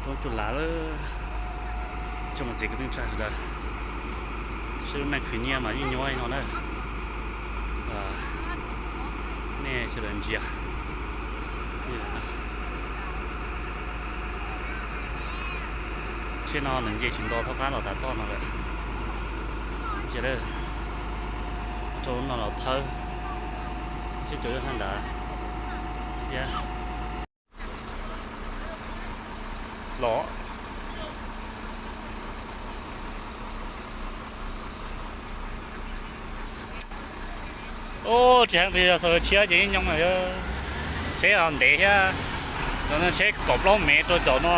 Toob cuj lav lawm, tsoom txiv kwv tij neej tsa sawv daws, seb lub neej khwv nyiaj mas yeej nyuaj no na. Nej sawv daws ntsia. Tsheb no nws nce tsis nto thaub qab los tav toj no lawm. Ntsia, rau lub no los thawb, seb cov nyob sab nrad thiab. Los, ub, tsis heev tias yog xaus tshiab ces yeej nyoo lawm. Tsheb ntev thiab, cov no tsheb kaum plaub mev rau cov no,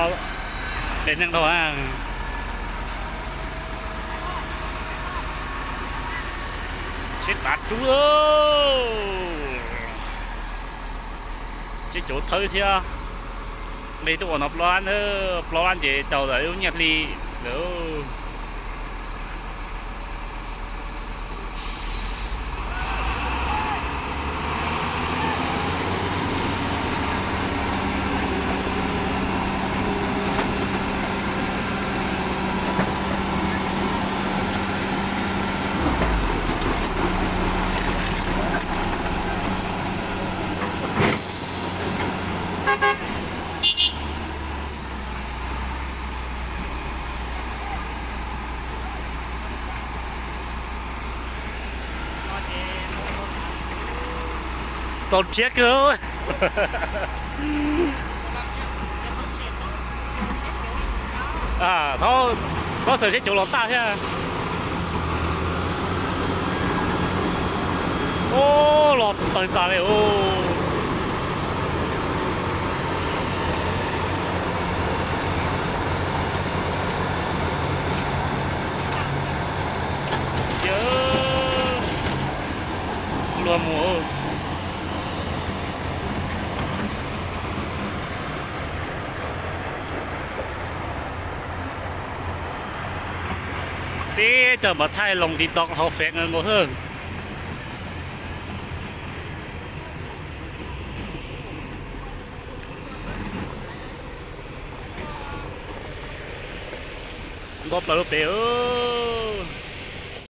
ntev neeg dhau na. Tsheb tav rub, tsheb cauv thawb thiab. Nqe tuaj ua no plaub lab, plaub lab ces tau lawm ib lub nyiaj hli lawm. Txaus rhiab kawg. Thaub, thaub xaws tsheb cauv los tag thiab. Ub, los tawg tas li os. Yawg, luag mus. Teb cov npawg thaij loo TikTok hauv Fev nkaus xwb. Nto plaws lub pem.